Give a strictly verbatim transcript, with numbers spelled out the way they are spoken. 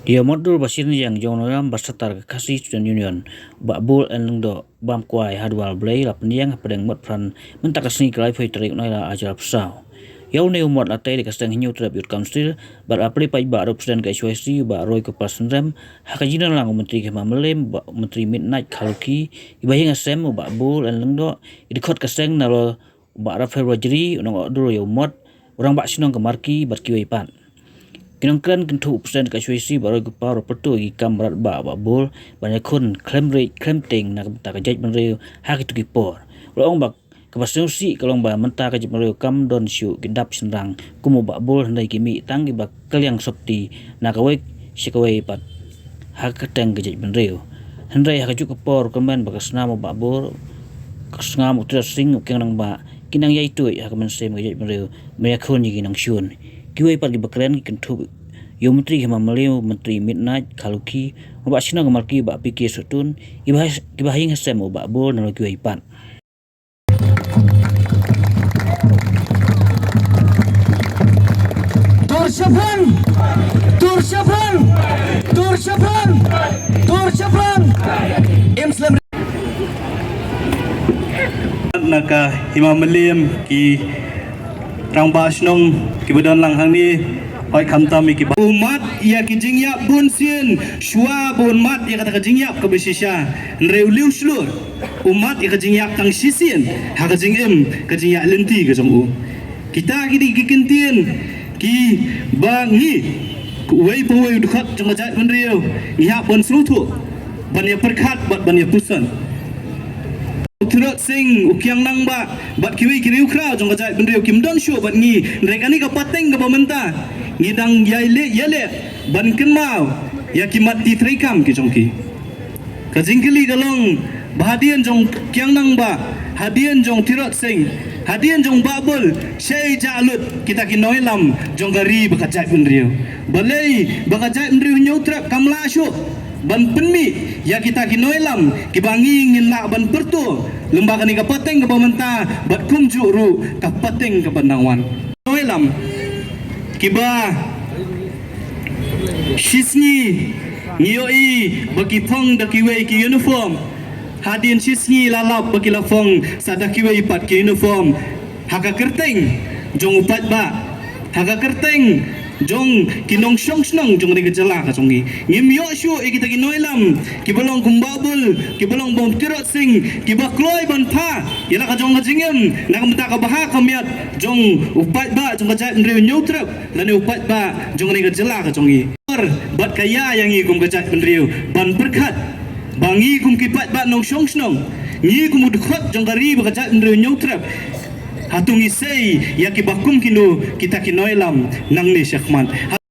Ïa u mot dur ba sien ïa jong u nongïalam ba satar ka Khasi Student Union, Bah Bull N Lyngdoh, bam kwai ha Dwar Blei la pynïeng hapdeng mot phran mynta ka sngi ka laiphew tarik u Nailar ar hajar arphew saw. Ïa une u mot la tei da ka seng Hynñiewtrep Youth Council bad la plie paidbah da u President ka H Y C Bah Roy Kupar Synrem, ha ka jingdon lang u Myntri ka Hima Mylliem Bah Myntri Midnight Kharlukhi, i Bahaïing Hasem u Bah Bull N Lyngdoh, i dkhot ka seng nalor u Bah Raphael Wajri, u nongoh dur ïa u mot, u Rangbah Shnong ka Marki bad kiwei pat. Ki nongkren kynthup u President ka H Y C Bah Roy Kupar u la pyrto ïa ki kam radbah Bah Bull ban ïakhun khlem riej khlem tieng na ka bynta ka jaitbynriew ha kito ki por. U la ong ba kaba sngewsih ka long ba mynta ka jaitbynriew kam don shuh ki dap shynrang kum u Bah Bull, hynrei ki mih tang kiba kylliang sopti na kawei sha kawei pat ha ka kyrteng ka jaitbynriew. Hynrei ha kajuh ka por u kyrmen ba ka snam u Bah Bull, ka snam u Tirot Sing, u Kiang Nangbah, ki nang ïai tuid ha ka mynsiem ka jaitbynriew ban ïakhun ïa ki nongshun. Kiwei pat kiba kren ki kynthup ïa u Myntri ka Hima Mylliem, Myntri Midnight Kharlukhi, u Rangbah Shnong ka Marki Bah P K Sohtun, ki Bahaïing Hasem u Bah Bull nalor kiwei pat. Tur shaphrang, tur shaphrang, tur shaphrang, tur shaphrang. Im slem. Na ka Hima Mylliem, ki Rangbah Shnong kiba don lang hangne, hooid, khamtam ïa kiba u mad ïa ki jingïap bun sien shuwa ba un mad ïa kata ka jingïap kaba shisha. Hynrei u Liu Shlur u mad ïa ka jingïap tang shisien ha ka jingim ka jingïap lynti ka jong u. Kita ki dei ki kyntien kiba ngi, uwei pa uwei u dkhot jong ka jaitbynriew, ngi hap ban sngewthuh, ban ïa pyrkhat bad ban ïa puson. U Tirot Sing, u Kiang Nangbah bad kiwei ki riewkhraw jong ka jaitbynriew kim don shuh bad ngi, hynrei kane ka pateng kaba mynta ngi dang ïai leh ïaleh ban kynmaw ïa ki mat ki treikam ki jong ki. Ka jingkylli ka long ba hadien jong Kiang Nangbah, hadien jong Tirot Sing, hadien jong Bah Bull, shaei jah lut kita ki nongïalam jong ka ri bad ka jaitbynriew? Balei ba ka jaitbynriew Hynñiewtrep kam lah shuh ban pynmih ïa kita ki nongïalam kiba ngi ngin lah ban pyrto lyngba kane ka pateng kaba mynta bad kumjuh ruh ka pateng kaba nang wan? Nongïalam kiba shisngi ngi ïohi ba ki phong da kiwei ki uniform, hadien shisngi la lap ba ki la phong sa da kiwei pat ki uniform. Ha ka kyrteng jong u paidbah, ha ka kyrteng jong ki nongshong shnong jong kane ka jylla ka jong ngi, ngim ïoh shuh ïa kita ki nongïalam kiba long kum Bah Bull, kiba long bym Tirot Sing, kiba kloi ban pha ïa la ka jong ka jingim na ka bynta ka bha ka miat jong u paidbah jong ka jaitbynriew Hynñiewtrep lane u paidbah jong kane ka jylla ka jong ngi. Bad ka ïa ïa ngi kum ka jaitbynriew ban pyrkhat ba ngi kum ki paidbah nongshong shnong, ngi kum u dkhot jong ka ri bad ka jaitbynriew Hynñiewtrep, hato ngi sei ïa kiba kum kino kita ki nongïalam nangne shakhmat?